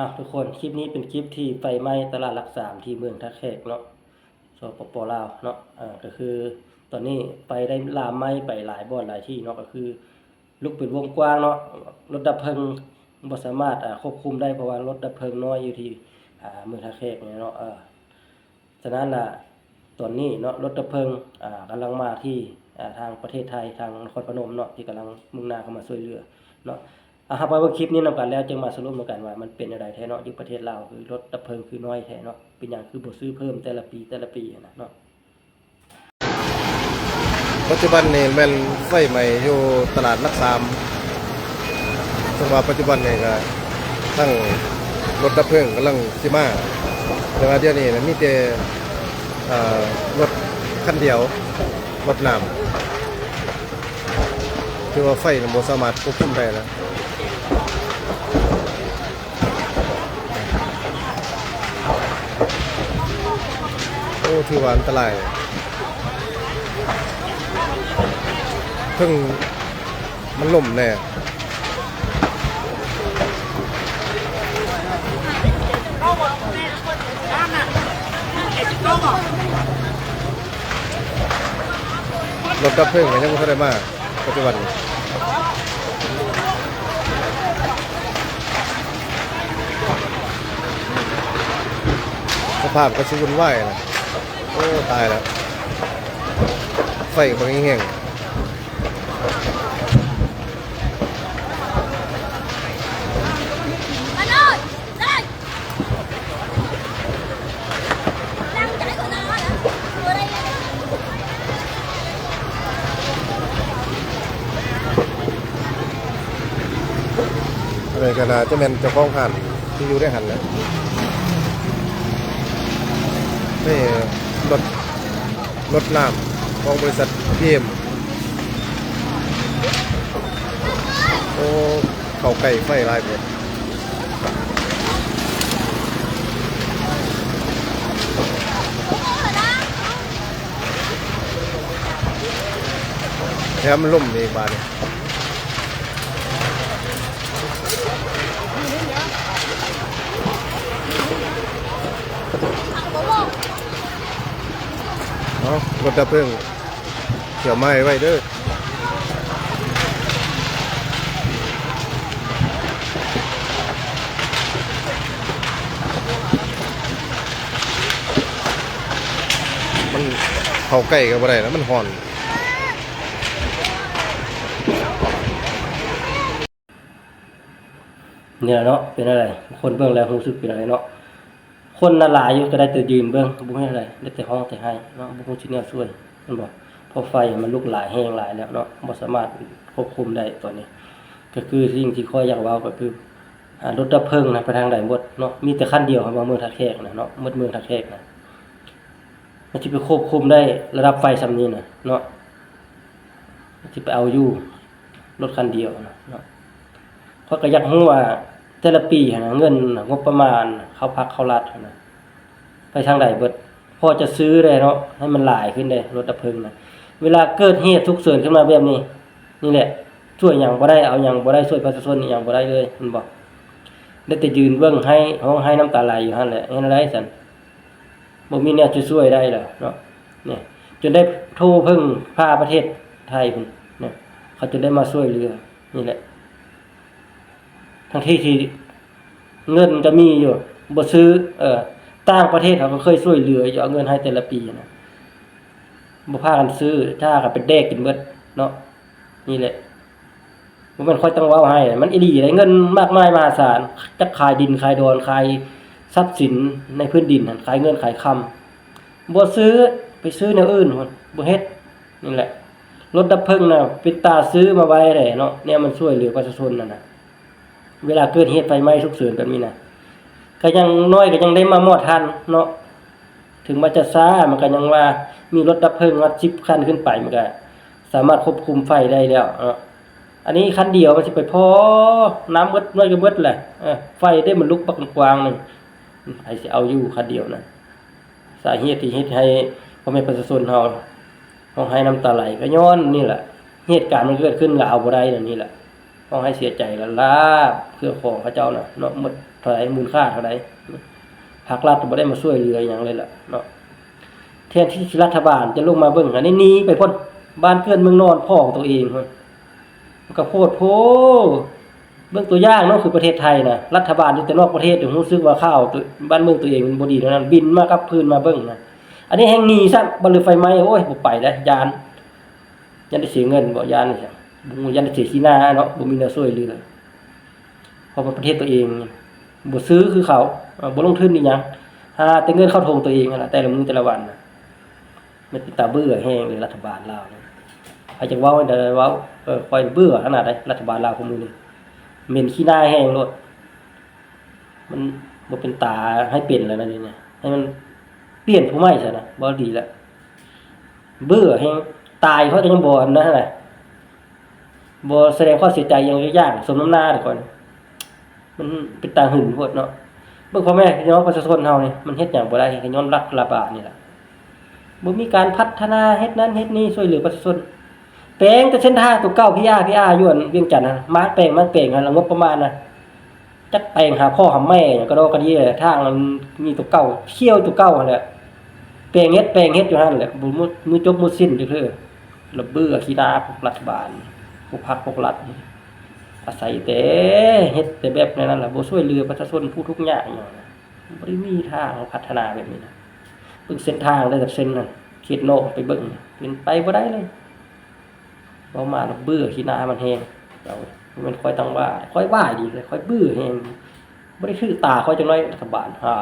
ອ້າວ ທຸກຄົນ ຄລິບນີ້ເປັນຄລິບທີ່ໄຟໄໝ້ຕະຫຼາດຫຼັກສາມ ທີ່ເມືອງທ່າແຂກເນາະ ສປປ ລາວເນາະ. ເອີ ກໍຄືຕອນນີ້ໄຟໄດ້ລາມໄໝ້ໄປຫຼາຍບ່ອນຫຼາຍທີ່ເນາະ ກໍຄືລຸກເປັນວົງກວ້າງເນາະ. ລົດດັບເພີງບໍ່ສາມາດ ອາ ຄວບຄຸມໄດ້ ເພາະວ່າລົດດັບເພີງນ້ອຍຢູ່ທີ່ ອາ ເມືອງທ່າແຂກນີ້ເນາະ. ເອີ ສະນັ້ນລະ ຕອນນີ້ເນາະ ລົດດັບເພີງ ອາ ກຳລັງມາທີ່ ອາ ທາງປະເທດໄທ ທາງນະຄອນພະນົມເນາະ ທີ່ກຳລັງມຸ່ງໜ້າເຂົ້າມາຊ່ວຍເຫຼືອເນາະ. ອາ ເຮົາໄປເບິ່ງຄລິບນີ້ນຳກັນ ແລ້ວຈຶ່ງມາສະຫຼຸບນຳກັນວ່າມັນເປັນແນວໃດແທ້ເນາະ ຢູ່ປະເທດລາວ ຄືລົດດັບເພີງຄືນ້ອຍແທ້ເນາະ ເປັນຫຍັງຄືບໍ່ຊື້ເພີ່ມແຕ່ລະປີ ແຕ່ລະປີຫັ້ນນະເນາະ. ປັດຈຸບັນນີ້ແມ່ນໄຟໄໝ້ຢູ່ຕະຫຼາດຫຼັກສາມ ເຊິ່ງວ່າປັດຈຸບັນນີ້ກໍທັງລົດດັບເພີງກຳລັງຊິມາ ແຕ່ວ່າດຽວນີ້ນະມີແຕ່ ເອີ ລົດຄັນດຽວ ລົດນ້ຳ ຖືວ່າໄຟນະບໍ່ສາມາດຄວບຄຸມໄດ້ລະ. ໂອ້ ຖືວ່າອັນຕະລາຍ ເຖິງມັນລົ້ມແດ່ ລົດດັບເພີງກໍຍັງບໍ່ທັນໄດ້ມາ ປັດຈຸບັນ ສະພາບກໍຊິວຸ່ນວາຍນະ. ໂອ້ ຕາຍແລ້ວ ໄຟກໍແຮງໆ. ອັນນີ້ກໍໜ້າຈະແມ່ນເຈົ້າຂອງຮ້ານທີ່ຢູ່ໃນຫັ້ນແຫຼະ. ນີ້ລົດ ລົດນ້ຳຂອງບໍລິສັດ ພີເອັມ ໂອ້ ເຂົ້າໃກ້ໄຟຫຼາຍໂພດ ແຖມລົມອີກບາດນີ້. ເອົາ ລົດດັບເພີງ ຂຽວໄມ້ໄວ້ເດີ້. ມັນເຂົ້າໃກ້ກໍບໍ່ໄດ້ແລ້ວ ມັນຮ້ອນ. ນີ້ລະເນາະ ເປັນແນວໃດ ຄົນເບິ່ງແລ້ວຮູ້ສຶກເປັນແນວໃດເນາະ. ຄົນນະຫຼາຍຢູ່ ກໍໄດ້ແຕ່ຢືນເບິ່ງ ບໍ່ເຮັດແນວໃດ ໄດ້ແຕ່ຮ້ອງແຕ່ໄຫ້ເນາະ ບໍ່ຮູ້ຊິແນວຊ່ວຍ ແມ່ນບໍ່? ເພາະໄຟມັນລຸກຫຼາຍແຮງຫຼາຍແລ້ວເນາະ ບໍ່ສາມາດຄວບຄຸມໄດ້ຕອນນີ້. ກໍຄືສິ່ງທີ່ຂ້ອຍຢາກເວົ້າກໍຄື ອາ ລົດດັບເພີງນະ ໄປທາງໃດໝົດເນາະ ມີແຕ່ຄັນດຽວ ເຮົາວ່າເມືອງທ່າແຂກນະເນາະ ໝົດເມືອງທ່າແຂກນະ ມັນຊິໄປຄວບຄຸມໄດ້ລະດັບໄຟສ່ຳນີ້ນະເນາະ ມັນຊິໄປເອົາຢູ່ ລົດຄັນດຽວນະເນາະ. ຂ້ອຍກໍຢາກຮູ້ວ່າແຕ່ລະປີຫັ້ນນະ ເງິນງົບປະມານເຂົ້າພັກເຂົ້າລັດຫັ້ນນະ ໄປທາງໃດເບິດ ພໍຈະຊື້ໄດ້ເນາະ ໃຫ້ມັນຫຼາຍຂຶ້ນເດ້ ລົດດັບເພີງນະ. ເວລາເກີດເຫດສຸກເສີນຂຶ້ນມາແບບນີ້ ນີ້ແຫຼະ ຊ່ວຍຫຍັງບໍ່ໄດ້ ເອົາຫຍັງບໍ່ໄດ້ ຊ່ວຍປະຊາຊົນອີ່ຫຍັງບໍ່ໄດ້ເລີຍ ແມ່ນບໍ່? ໄດ້ແຕ່ຢືນເບິ່ງໄຫ້ ຮ້ອງໄຫ້ນ້ຳຕາໄຫຼຢູ່ຫັ້ນແຫຼະ ເຮັດແນວໃດຊັ້ນ? ບໍ່ມີແນວຈະຊ່ວຍໄດ້ແລ້ວເນາະ ນີ້ ຈົນໄດ້ໂທເພິ່ງພາປະເທດໄທພຸ້ນ ນີ້ ເຂົາຈົນໄດ້ມາຊ່ວຍເຫຼືອ ນີ້ແຫຼະ ທັງທີ່ທີ່ເງິນກໍມີຢູ່ ບໍ່ຊື້ ເອີ ຕ່າງປະເທດເຂົາກໍເຄີຍຊ່ວຍເຫຼືອຢູ່ ເອົາເງິນໃຫ້ແຕ່ລະປີນະ ບໍ່ພາກັນຊື້ ຖ້າກັນໄປແດກກິນເບິດເນາະ. ນີ້ແຫຼະ ບໍ່ແມ່ນຂ້ອຍຕ້ອງເວົ້າໃຫ້ ມັນອີ່ຫຼີເດ້ ເງິນມາກມາຍມະຫາສານ ຈັກຂາຍດິນຂາຍດອນ ຂາຍຊັບສິນໃນພື້ນດິນຫັ້ນ ຂາຍເງິນຂາຍຄຳ ບໍ່ຊື້ ໄປຊື້ແນວອື່ນພຸ້ນ ບໍ່ເຮັດ. ນີ້ແຫຼະ ລົດດັບເພີງນະ ເປັນຕາຊື້ມາໄວ້ແຫຼະເນາະ ແນວມັນຊ່ວຍເຫຼືອປະຊາຊົນນັ້ນນະ. ເວລາເກີດເຫດໄຟໄໝ້ສຸກເສີນແບບນີ້ນະ ກໍຢ່າງໜ້ອຍກໍຍັງໄດ້ມາມອດທັນເນາະ. ເຖິງວ່າຈະຊ້າ ມັນກໍຍັງວ່າມີລົດດັບເພີງຮອດສິບຄັນຂຶ້ນໄປ ມັນກໍສາມາດຄວບຄຸມໄຟໄດ້ແລ້ວເນາະ. ອັນນີ້ຄັນດຽວມັນຊິໄປພໍ້ ນ້ຳເບິດໜ້ອຍກໍເບິດແຫຼະ. ເອີ ໄຟເດ້ມັນລຸກບັກກວ້າງໜຶ່ງ ໃຜຊິເອົາຢູ່ຄັນດຽວນະ? ສາເຫດທີ່ເຮັດໃຫ້ພໍ່ແມ່ປະຊາຊົນເຮົາຮ້ອງໄຫ້ນ້ຳຕາໄຫຼ ກໍຍ້ອນນີ້ແຫຼະ ເຫດການມັນເກີດຂຶ້ນ ລະເອົາບໍ່ໄດ້ແນວນີ້ແຫຼະ. ເຮົາໃຫ້ເສຍໃຈລະລາບ ເຄື່ອງຂອງເຂົາເຈົ້ານະເນາະ ໝົດເທົ່າໃດ ມູນຄ່າເທົ່າໃດ ພາກລັດບໍ່ໄດ້ມາຊ່ວຍເຫຼືອຫຍັງເລີຍລະເນາະ. ແທນທີ່ລັດຖະບານຈະລົງມາເບິ່ງ ອັນນີ້ໜີໄປພຸ້ນ ບ້ານເກີດເມືອງນອນພໍ່ຂອງຕົວເອງພຸ້ນ ມັນກໍໂພດໂພ. ເບິ່ງຕົວຢ່າງເນາະ ຄືປະເທດໄທນະ ລັດຖະບານຢູ່ແຕ່ນອກປະເທດ ຮູ້ສຶກວ່າຂ່າວຕົວ ບ້ານເມືອງຕົວເອງມັນບໍ່ດີເທົ່ານັ້ນ ບິນມາກັບຄືນມາເບິ່ງນະ. ອັນນີ້ແຮ່ງໜີຊ້ຳ ບັດເລີໄຟໄໝ້ ໂອ້ຍ ບໍ່ໄປເດ້ ຢ້ານ ຢ້ານໄດ້ເສຍເງິນບໍ ຢ້ານຫຍັງ ບໍ່ຮູ້ ຢ້ານໄດ້ເສຍຂີ້ໜ້າເນາະ ບໍ່ມີແນວຊ່ວຍເຫຼືອ ເພາະວ່າປະເທດຕົວເອງບໍ່ຊື້ຄືເຂົາ ເອີ ບໍ່ລົງທຶນອີຫຍັງ ຫາແຕ່ເງິນເຂົ້າຖົງຕົວເອງຫັ້ນລະ ແຕ່ລະມື້ແຕ່ລະວັນນະ. ມັນເປັນຕາເບື່ອແຮງເລີຍລັດຖະບານລາວນີ້ ໃຜຈະເວົ້າໃດເວົ້າ ເອີ ຂ້ອຍເບື່ອຂະໜາດໃດລັດຖະບານລາວຂອງມື້ນີ້ ເໝັນຂີ້ໜ້າແຮງໂລດ ມັນບໍ່ເປັນຕາໃຫ້ເປັນແລ້ວນະ ດຽວນີ້ໃຫ້ມັນປ່ຽນຜູ້ໃໝ່ຊະນະ ບໍ່ດີແລ້ວ ເບື່ອແຮງ ຕາຍຂ້ອຍກໍຍັງບໍ່ອັນນັ້ນນະ ບໍ່ສະແດງຄວາມເສຍໃຈຫຍັງຈັກຢ່າງ ສົມນ້ຳໜ້າເດ້ຂ້ອຍ ມັນເປັນຕາຫຶງໂພດເນາະ. ເບິ່ງພໍ່ແມ່ພີ່ນ້ອງປະຊາຊົນເຮົານີ້ ມັນເຮັດຫຍັງບໍ່ໄດ້ ກໍຍ້ອນລັດຖະບານນີ້ລະ ບໍ່ມີການພັດທະນາ ເຮັດນັ້ນເຮັດນີ້ ຊ່ວຍເຫຼືອປະຊາຊົນ. ແປງແຕ່ເສັ້ນທາງຕົວເກົ່າ ພີອາ ພີອາ ຢູ່ອັນວຽງຈັນຫັ້ນ ມາແປງ ມາແປງຫັ້ນລະ ງົບປະມານນະ ຈັກແປງຫາພໍ່ຫາແມ່ຫຍັງກະດອກກະເດຍ ທາງມັນມີຕົວເກົ່າ ຂຽວຕົວເກົ່າຫັ້ນແຫຼະ ແປງເຮັດ ແປງເຮັດຢູ່ຫັ້ນແຫຼະ ບໍ່ໝົດ ບໍ່ຈົບໝົດສິ້ນຈັກເທື່ອ. ລະເບື່ອຂີ້ໜ້າພວກລັດຖະບານ ພວກພັກພວກລັດ ອາໄສແຕ່ເຮັດແຕ່ແບບແນວນັ້ນລະ ບໍ່ຊ່ວຍເຫຼືອປະຊາຊົນຜູ້ທຸກຍາກຫຍັງນະ ບໍ່ໄດ້ມີທາງພັດທະນາແບບນີ້ນະ. ເບິ່ງເສັ້ນທາງເດີ ເສັ້ນນັ້ນ ເຂດນອກໄປເບິ່ງ ເປັນໄປບໍ່ໄດ້ເລີຍ. ເວົ້າມາລະເບື່ອຂີ້ໜ້າມັນແຮງ ເຈົ້າ ບໍ່ແມ່ນຂ້ອຍຕັ້ງວ່າ ຂ້ອຍວ່າດີ ຂ້ອຍເບື່ອແຮງ ບໍ່ໄດ້ຖືກຕາຂ້ອຍຈັກໜ້ອຍ ລັດຖະບານຫາ